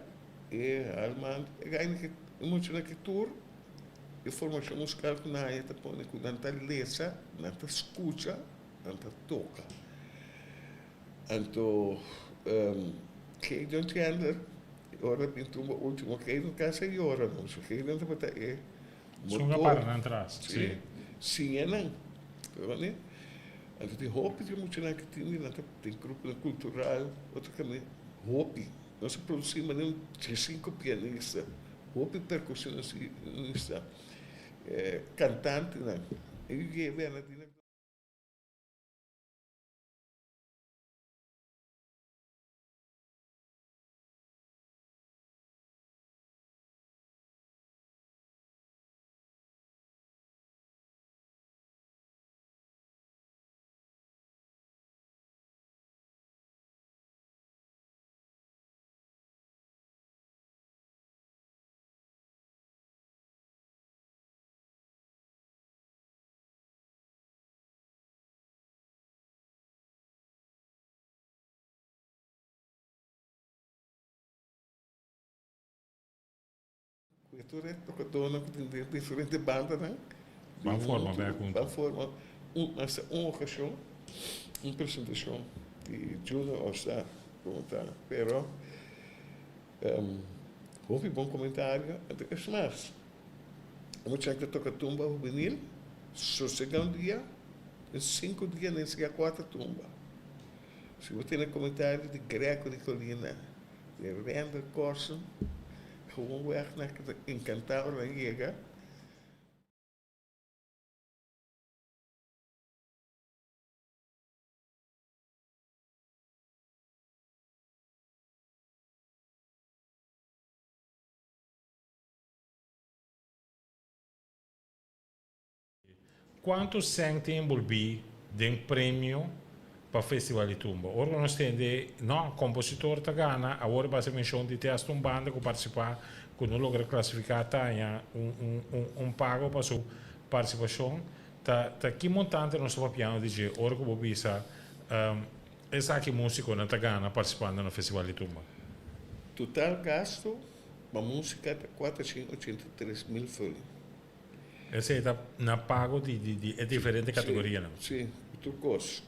e alma e gaina ki e muchanan ki tur e formashon musikal ku nan haña ta pone ku nan ta lesa, nan ta skucha, nan ta toka. Anto Keydon Chandler ora bin tumba ultimo Keydon kasi a yora no, so Keydon tabata e Sun a para nan tras, si. Siña nan. Anto tin hopi di muchanan ki tin di nan ta den gruponan kultural, otro kaminda, hopi. Nos a produsí manera un diesinko pianista, hopi perkusionista, kantantenan. E yega na di nan. Kue tur e tokadónan ku tin den diferente bandanan. Ban forma bek huntu. Ban forma un hasta un okashon, un presentashon di Junior All Star komo ta. Pero hopi bon komentario. Es mas, e muchacho ta toka tumba hubenil, sosega un dia, den sinku dia nan siga kuater tumba. Si bo tene komentario di Greco di Colina, di Render Corson, gewoon weg nan ta encanta ora nan yega. Cuanto cen tin enbolbí den premio pa Festival di Tumba? Ora cu nos tende, no, compositor ta gana, awor e base mencion di te hasta un banda cu participa cu no logra clasifica ta haña un, un, un, un pago pa su participacion. Ta, ta ki montante nos ta papiando di dje ora cu bo bisa, esaki musiconan ta gana participando na Festival di Tumba? Total gasto pa musica ta 483 mil florin. Esei ta na pago di di di e diferente categorianan. Si, si, tur cos.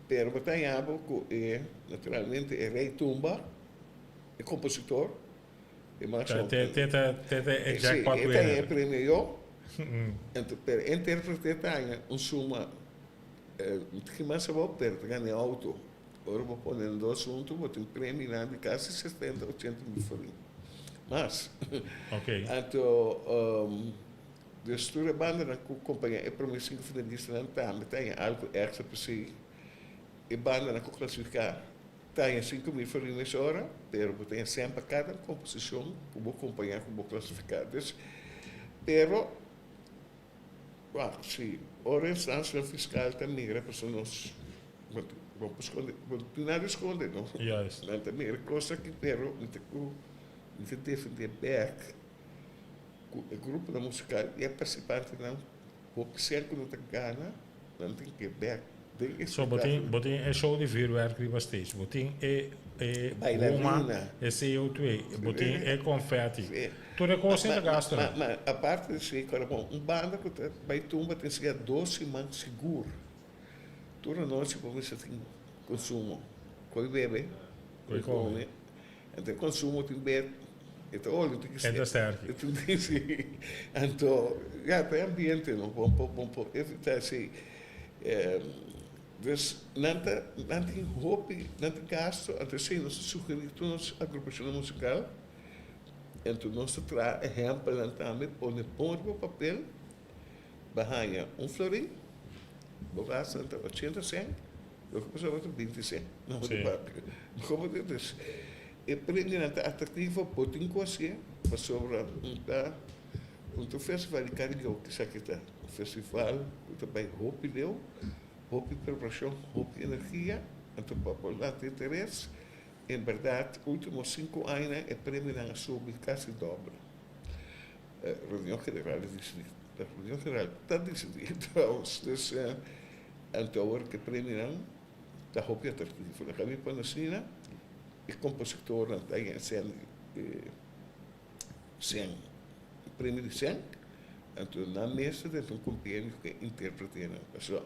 Pero bo ta haña bo cu e, naturalmente, e rey tumba, e compositor, e mas Ta te te ta te ta e jackpot winner. Si, e ta haña e premio yo. Ento, pero e intérprete ta haña un suma, no ta kima sabor, pero ta gana e auto. Ora bo pone nan dos huntu, bo tin premionan di casi setenta, ochenta mil florin. Mas. Anto, dus tur e bandanan ku kompañá e promé sinku finalistanan tambe ta haña algu èkstra p'esei. E bandanan ku klasifiká ta haña 5000 florin mes ora, pero bo ta haña sèn pa kada komposishon ku bo kompañá ku bo klasifiká. Dus, pero. Wak, si ora instancianan fiscal ta mira pasobra nos bo por sconde, bo no tin nada di sconde no. Juist. Nan ta mira cos aki pero mi ta cu mi ta defende bek cu e gruponan musical y e participantenan hopi sèn cu nan ta gana nan tin ke bek den e So bo tin bo tin e show di vuurwerk riba stage, bo tin e e huma, e CO2, bo tin e confetti. Tur e cos ei ta gasto nan. Ma aparte di esei kora bon, un banda cu ta bay tumba tin siga dos siman sigur. Tur anochi bo mester tin consumo. Coy bebe, coy come. Anto e consumo tin be e ta olo tin E ta sterki. Si. Anto ya ta e ambiente no bon por bon por evita esei. Dus nan ta nan tin hopi nan tin gasto anto esei nos ta sugeri tur nos agrupacionnan musical. Anto nos ta traha ehèmpelnan tambe, pone bon riba papel, bo haña un florin, bo gasta ta 80 sènt, loke bo sobra ta 20 sènt. No bo ta papia. Komo ta dus e premionan ta atraktivo, bo tin ku hasié pasobra un ta un ta un festival di karaoke esaki ta un festival ku ta bai hopi leu, hopi preparashon, hopi energia, anto pa bo lanta interes. En berdad, ultimo sinku añanan e premionan a subi casi doble. Reunion General a dicidi, Reunion General ta dicidi trouwens, dus anto awor cu e premionan ta hopi atractivo. Laga mi pone asina, e compositornan ta haña cen, cen, premio di cen, anto nan mes ta dentro un compendio cu e interpretenan, pasobra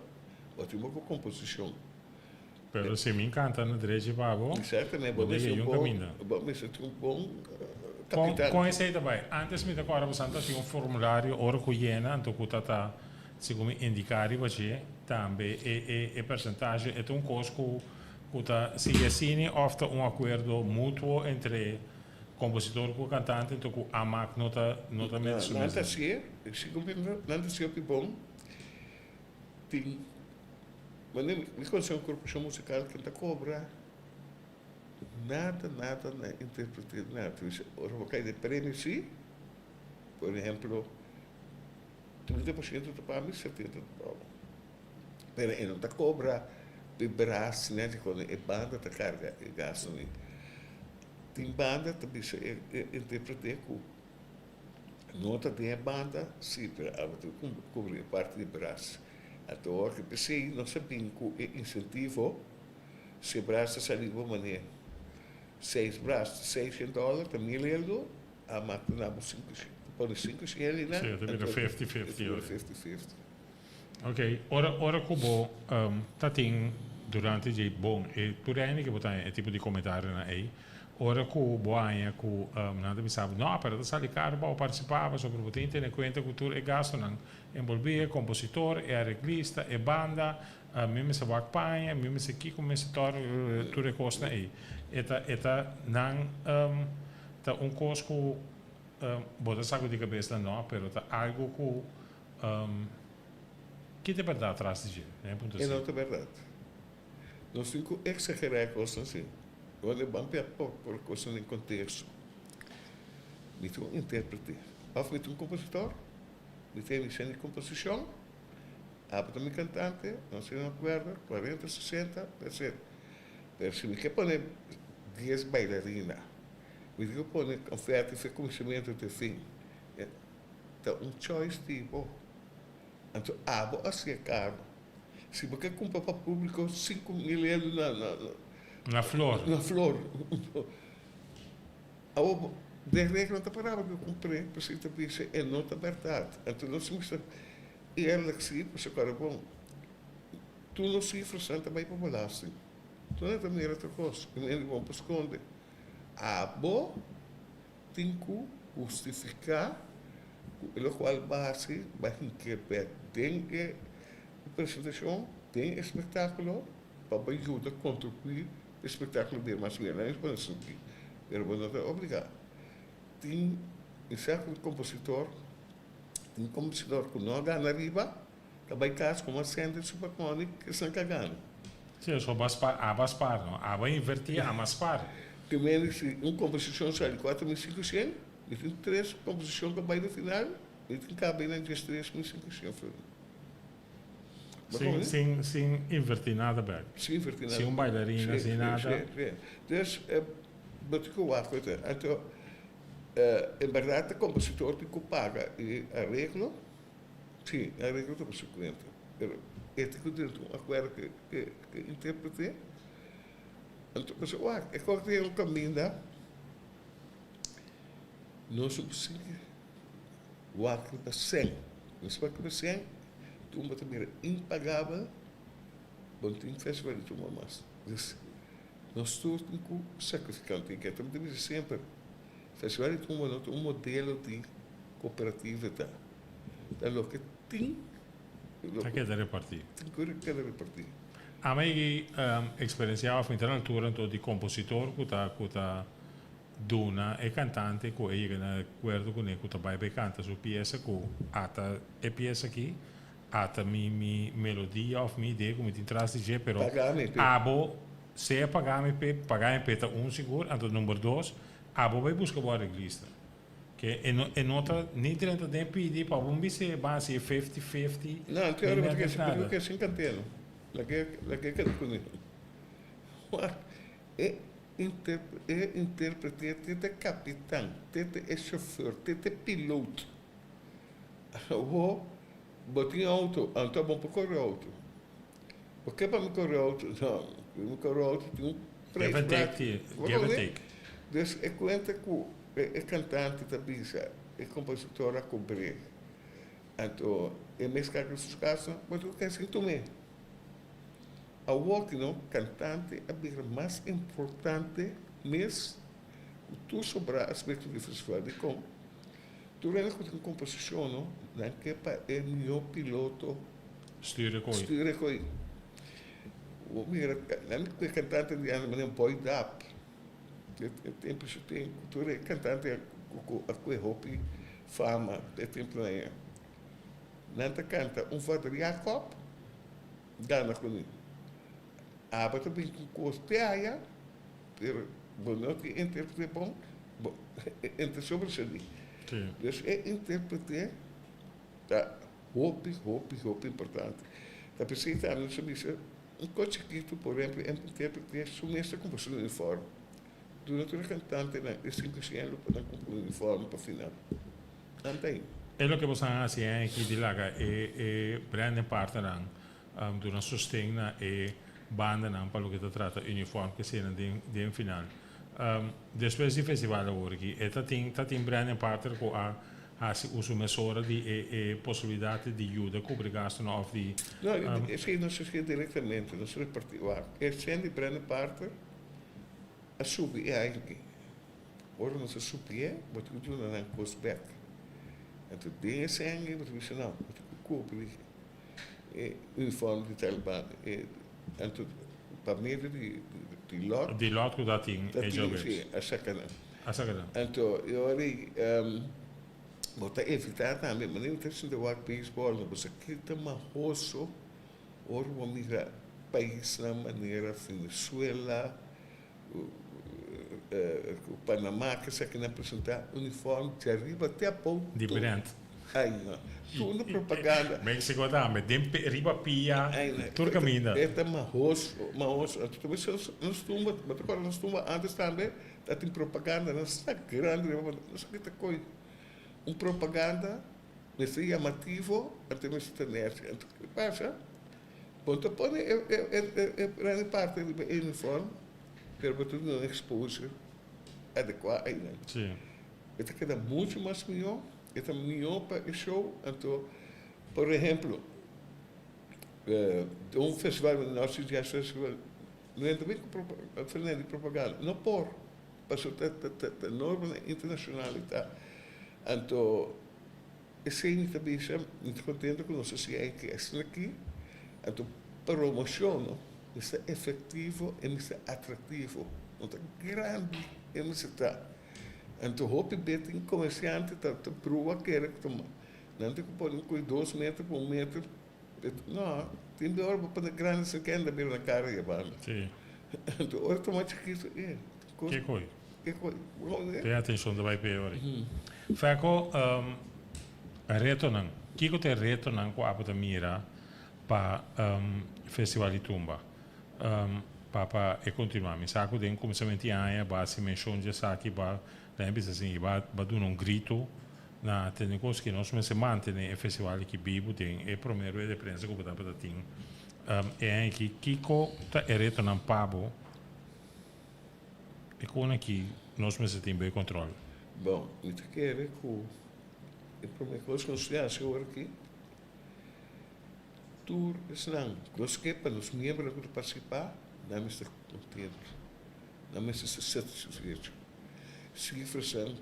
bo tin bo composicion. Pero si mi canta na drechi pa bo, bo ta yega un caminda. Bo mester tin un bon capital. Con esey ta bay? Antes mi ta corda bo Santa tin un formulario ora cu yena anto cu ta ta segun mi indica riba dje tambe e e e percentage e ta un cos cu cu ta sigui asini of ta un acuerdo mutuo entre compositor cu cantante anto cu AMAC no ta no ta mete su mes Nan ta hacié, segun mi nan ta hacié hopi bon. Tin Mane mi conoce un corporacion musical cu ta cobra nada nada na interprete nada. Ta bisa ora bo cay den premio si, por ehemplo 30% ta pa mi, 70 ta pa bo. Pero e no ta cobra p'e bras ni nada cuando e banda ta carga e gasto ni. Tin banda ta bisa e interprete cu No ta den e banda, sí, pero abo tin ku kubri e parti di bras. Anto awor ki p'esei nos a bin ku e insentivo, si e bras ta sali bo manera seis bras ta 600 dòler, ta mil eldo, a mata na bo 500. Pone sinku sheli na. Sí, ta bira 50-50. Ta bira 50-50. Ok, ora ora ku bo ta tin durante dje bon e tur hende ke bo ta haña e tipo di komentarionan ei, ora ku bo haña ku nan ta bisa bo no pero ta sali karu pa bo partisipá pasobra bo tin tene kuenta ku tur e gastunan enbolbí, e kompositor, e areglista, e banda, mi mester wak paña, mi mester kiko, mi mester tòr tur e kosnan ei. E ta e ta nan ta un kos ku bo ta saku di kabes nan no pero ta algu ku Ki ta bèrdat tras di dje? Den e punto E así. no ta bèrdat. Nos tin ku eksagerá e kosnan así. Wòrdu ban pia pòk por kosnan den konteksto. Mi ta un intérprete òf mi ta un kompositor, mi ta inisiá di komposishon, abo ta mi kantante, nos tin un akuerdo, kuarenta, sesenta, that's it. Pero si mi ke pone dies bailarina, mi tin ku pone konfèti fe kuminsamentu te fin. Ta un choice di bo. Anto abo a hacié caro. Si bo ke cumpra pa publico 5000 euro na na Na flor. Na flor. Awor bo den regla no ta paraba bo cumpr'é pasobra ta bisa e no ta berdad. Anto nos mester eerlijk si pasobra kora bon tur nos cifrasnan ta bay pa belasting. Tur nan ta mira tur cos y mi bon pa sconde. Abo. Tin ku hustifiká ku e lokual base bai hinke bèk den e presentashon, den e spektákulo, pa bo yuda kontribuí e spektákulo bira mas mihó. Nan por sinti, pero bo no ta obligá. Tin un sèrto kompositor, tin kompositor ku no a gana riba, ta bai kas ku mas sèn den su portmòne ku esnan ku a gana. Sí, so bo a spar, abo a spar, no? Abo a invertí, amo a spar. Te mende si un komposishon sali 4500, mi tin tres komposishon ku a bai na final, mi tin kabe na 13500 florin. Bo Sin, kono? sin, sin invertí nada bèk. Sin invertí nada. Sin un bailarina, Sí, sin sí, nada. sí, sí. Dus, bo tin ku wak ku ta. Anto, en bèrdat e kompositor tin ku paga e areglo. Sí, e areglo ta pa su kuenta, pero e ta ku dentro un akuerdo ku e intérprete. Anto pasobra wak, e kos den un kaminda nos no por sigui wak riba sèn. Nos wak riba sèn, tumba ta bira impagabel, bo no tin festival di tumba mas. Dus nos tur tin ku sakrifiká. Tin ke ta bisa semper, festival di tumba no ta un modelo di kooperativa ta. Ta loke tin. Ta keda repartí. Tin ku keda repartí. Ami a eksperensiá òf mi ta na altura anto di kompositor ku ta ku ta duna e kantante ku e yega na akuerdo kuné ku ta bai pa e kanta su piesa ku ata e piesa aki ata mi mi melodia òf mi idea ku mi tin tras di dje pero abo sea paga mi p'e paga mi p'e ta un sigur anto number dos abo bai buska bo areglista. Ke e no e no ta ni drenta den pidi pa bo bis'é ban hasi e fifty fifty No, ni anto nada ora nada. bo ke sin kant'é laga laga e kanta kuné. Wak e inter e interprete te ta kapitan te ta e shofèr te ta e piloto. Awor bo tin outo anto bo por kore outo. Bo ke pa mi kore outo? No, mi kore outo tin un Give prijs and take vraag. ti, give and take. Dus e kuenta ku e kantante ta bisa e kompositor a kobr'é. Anto e mes kaka su kasa, bo tin ku keda sin tum'é. Awor ki no kantante a bira mas importante mes ku tur sobrá aspekto di festival. Dikon? Tur hende ku tin komposishon no, nan ke pa e mihó piloto Stuur e kooi. Stuur e kooi. Bo mira, nan e kantante di anda manera Boy Dap. E tempu su tin ku tur e kantante ku a kue hopi fama e tempunan ei. Nan ta kanta un Vader Jacob gana kuné. Aba ta bin ku kos te aya, pero bo no tin intérprete bon, bo e ta sobresalí. Dus e intérprete ta Hopi, hopi, hopi importante. Ta p'esei tambe nos a bisa un kos chikitu, por ehempel, e intérprete su mes ta kumpra su uniforme. Duna tur e kantantenan e 500 lo por nan kumpra un uniforme pa final. Nan ta ei. E loke boso a hasi aki di laga e e branding partnernan duna sosten na e bandanan pa loke ta trata uniform ke sena den den final. Despues di festival awor aki e ta tin ta tin branding partner ku a. hasi uso mesora di e e posibilidat di yuda kubri gastunan òf di No, esei no sosodé direktamente, nos repartí wak. E Sandy Brennan Parter a subi e aña aki. Ora nos a subié, bo tin ku duna nan kos bèk. Anto den e sèn bo ta bisa no, bo tin ku kubri e uniform di Taliban. E anto pa medio di di lòt. Di lòt ku ta tin e djòbes. Si, a saka nan. A saka nan. Anto e ora ei bo ta evitá tambe, manera bo ta sinta wak beisbòl, no bo sa kita mahoso ora bo mira paisnan manera Venezuela, Panama ke esaki nan presenta uniform di ariba te abou. Di brand. Ay no. Tur una propaganda. Mexico tambe den riba pia tur caminda. E ta mahos mahos. Anto ta bisa nos tumba bo ta corda nos tumba antes tambe ta tin propaganda nan sa grandi riba no sa kita coy un propaganda mester yamativo anto mester ta nerchi anto ke pasa. Bo ta pone e grandi parti riba e uniform, pero bo ta duna un exposure adekuá einan. Sí. E ta keda muchu mas mihó, e ta mihó pa e show. Anto, por ehemplo, den un festival manera North Sea Jazz Festival, no hende ta bin ku Fernando di propaganda. No por, pasobra ta normanan internashonal e ta. Anto. Esei mi ta bisa, mi ta contento cu nos a siña e clase aki, anto promocion no mester efectivo y mester atractivo, no ta grandi e mester ta. Anto hopi be tin comerciante ta ta brua kere cu ta nan tin cu pone cu dos meter pa un meter, no, tin be ora bo pone grandi esaki anda bira na cara di e banda. Anto ora ta mas chikito e. Ke koi? Ke koi? Te atencion ta bai p'e ora. Feco, retonan. Kiko ta e retonan ku abo ta mira pa Festival di Tumba? Pa pa e kontinuá. Mi sa ku den kuminsamentu di aña bo a hasi menshon di esaki, bo a laña bisa asin, bo a bo a duna un gritu na tene kos ku nos mester mantené e festival aki bibu den e promé rueda di prensa ku bo tabata tin e aña aki. Kiko ta e retonan pa bo? E kon aki nos mester tin bay control. Bon, mi ta kere ku e prome kos ku nos tin hasi awor aki, tur esnan ku nos ke pa nos miembronan ku ta partisipá, nan mester kontentu, nan mester ser satisfecho. Sifrasan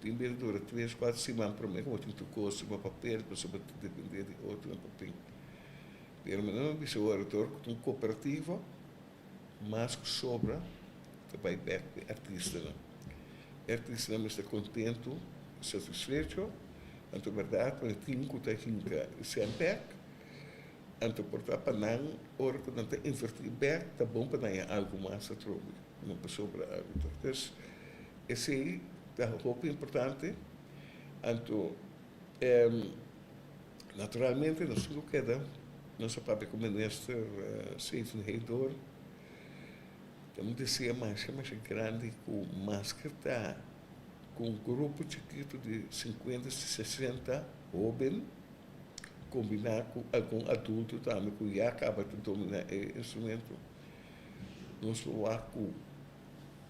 tin bira dura tres, kuater siman prome ku bo tin tur kos riba papel, pasobra bo ta depende di otronan pa bin. Pero mi no bisa awor, dor ku ta un kooperativa, Mas ku sobra ta bai bek pa e artistanan. E artistanan mester kontentu, satisfecho, anto bèrdat pa e tin ku ta hinka e sèn bèk, anto por ta pa nan ora ku nan ta invertí bèk ta bon pa nan haña algu mas atrobe, no pa sobra algu tòg. Dus esei ta hopi importante, anto Naturalmente nos tin ku keda, nos a papia ku Minister Sevenheidor, ta un deseo masha masha grandi ku maske ta ku un grupo chikitu di sinkuenta sesenta hoben kombiná ku algun adulto tambe ku ya kaba ta dominá e instrumento, nos lo wak ku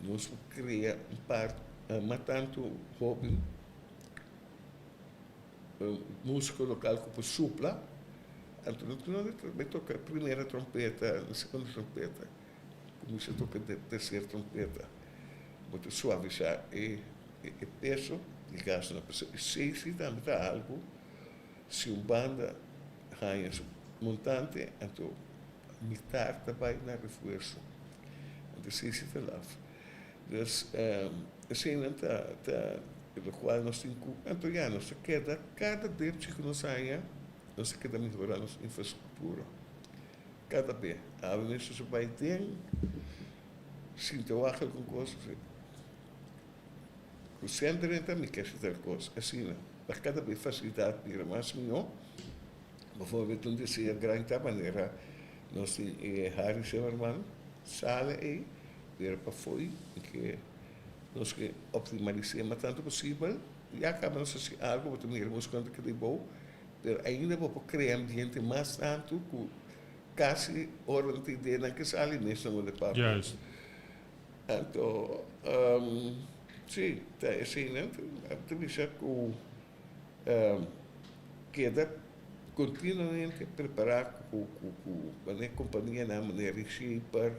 nos por krea un par mas tantu hoben. Músiko lokal ku por supla, anto no tin nada bai toka primera trompeta, segunda trompeta, kuminsá toka terser trompeta, bo ta suavisá e peso di gastunan. Pasobra esei si tambe ta algu, si un banda haña su montante, anto mitar ta bai na refuerso, anto esei si ta laf. Dus eseinan ta ta lokual nos tin ku anto ya nos ta keda kada depchi ku nos haña nos ta keda mehorá nos infrastruktura kada be. Awe mes nos a bai den sinta wak algun kos ku sèn drenta mi ke hasi tal kos asina pa kada be fasilidat bira mas mihó. Bijvoorbeeld un deseo grandi ta manera nos tin e Harry Zimmerman sala ei. Pero pa fo'i ke nos ke optimalis'é mas tantu posibel, ya kaba nos hasi algu, bo ta mira nos kuantu ke ta bou, pero ainda bo por krea ambiente mas tantu ku kasi ora nan ta ideanan ke sali mes nan wòrdu papia. Juist. Anto, si, ta eseinan ta bisa ku. Keda kontinuamente prepará ku ku manera kompanianan manera Reshaper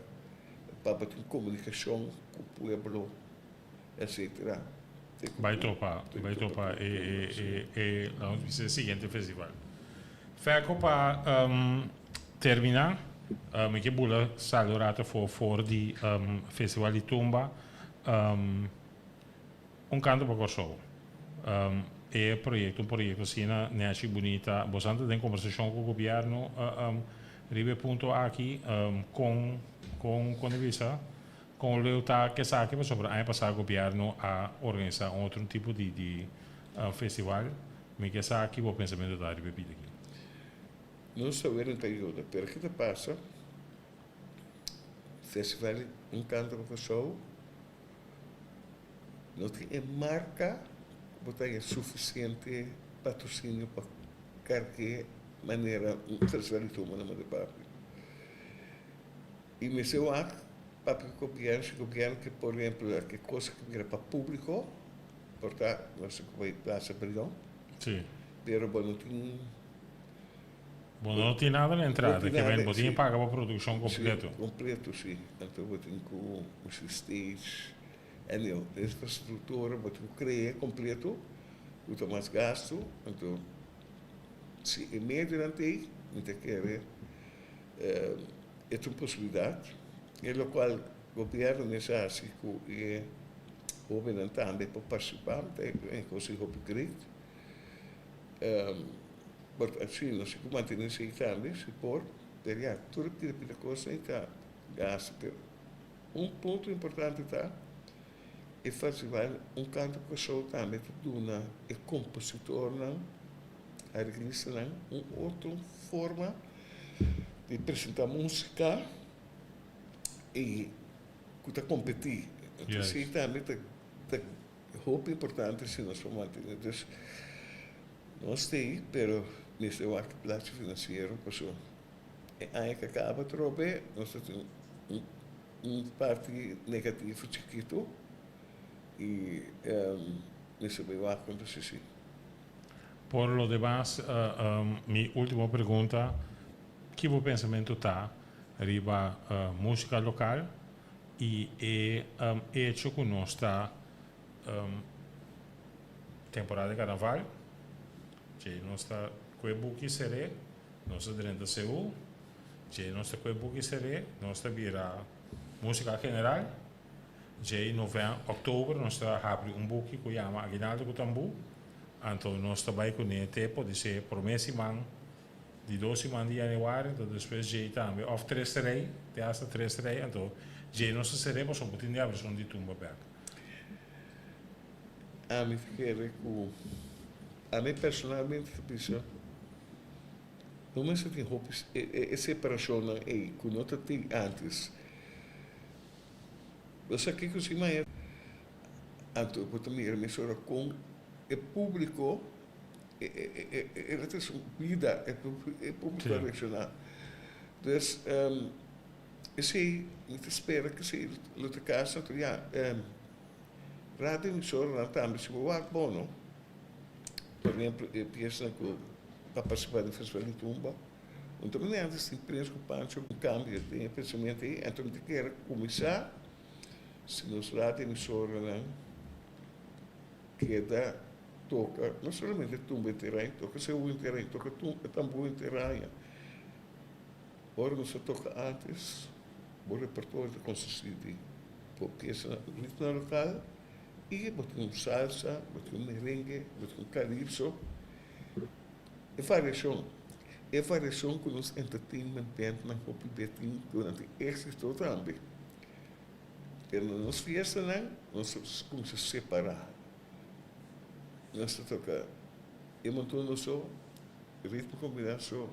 pa bo tin komunikashon ku pueblo etcetera. Bai topa bai topa e e e laten bisa e siguiente festival. Fèko pa terminá mi ke bula sali un rato for for di festival di tumba. Un kanto pa Kòrsou. E proyekto un proyekto asina nèchi bunita. Boso ta den kombersashon ku gobièrnu riba e punto aki? Kon kon kon ta bisa kon leu ta ku esaki? Pasobra aña pasá gobièrnu a organisá un otro tipo di di festival. Mi ke sa ki bo pensamentu ta riba e pida aki. Nos ta weren ta yuda, pero ki ta pasa? Festival Un Kanto pa Kòrsou. No tin e marka ku bo ta haña sufisiente patrosinio pa karg'é manera un festival di tumba na manda papia. I mester wak papia ku gobièrnu, si gobièrnu ke por ehempel ke kos ku mira pa públiko por ta nos ta bai Plaza Brion, pero bo no tin. Bo no tin nada na entrada, ke men bo tin paga pa produkshon kompleto. Si, kompleto si. Anto bo tin ku usa stage, anyhow, infrastruktura bo tin ku krea kompleto, ku ta mas gastu. Anto si e medionan t'ei, mi ta kere e ta un posibilidat, e lokual gobièrnu mester hasi ku e hóbennan tambe por partisipá, mi ta e kos ei hopi great. But así nos tin ku mantené esei tambe si por, pero ya tur e pida pida kos ei ta gastu. Pero un punto importante ta e festival Un Kanto Kòrsou tambe ta duna e kompositornan, areglistanan un otro forma di presentá músika i ku ta kompetí. Entonces esei tambe ta ta Hopi importante si nos por mantene. Dus nos t'ei, pero mester wak e plachi finansiero paso e aña ku a kaba atrobe nos ta tin un parti negativo chikitu i mester bai wak kon ta sisi. Por lo demas mi ultimo pregunta, ki bo pensamentu ta riba musika lokal I e hecho ku nos ta temporada di karnaval, dje nos ta ku e buki seré, nos ta drenta seú, dje nos ta ku e buki seré, nos ta bira músika general, dje novèm, òktober nos ta habri un buki ku yama Aguinaldo ku Tambú, anto nos ta bai kuné te podisé promé siman Di dos siman di yanüari, anto despues djei tambe, òf tres rei, te asta tres rei, anto djei nos ta ser'é pasobra bo tin di abri son di tumba bèk. Ami ta kere ku, ami personalmente ta bisa, no mester tin hopi e separashonnan ei ku no ta tin ántes. Bo sa kiko si maña, anto bo ta mira mesora kon e públiko. E ta su bida, e público a reacciona. Dus esey mi ta spera cu esey lo ta caso. Anto ya, radio emisoranan tambe si bo wak bon no, por ehemplo e piesanan cu ta participa den festival di tumba, un ta mane antes tin Prins cu Pancho un cambio den e pensamiento ey, anto mi ta kere cuminsa si nos radio emisoranan keda toka no solamente tumba e teraña, toka seú e teraña, toka e tambú e teraña. Ora nos a toka antes, bo repertorio ta konsistí di bo piesa ritmo lokal i bo tin un salsa, bo tin un merengue, bo tin un kalipso. E variashon, e variashon ku nos entertainment bandnan hopi be tin durante éksito tambe. Pero na nos fiestanan nos ta cuminsa separa. Nos ta toca e monton no so, ritmo combina so.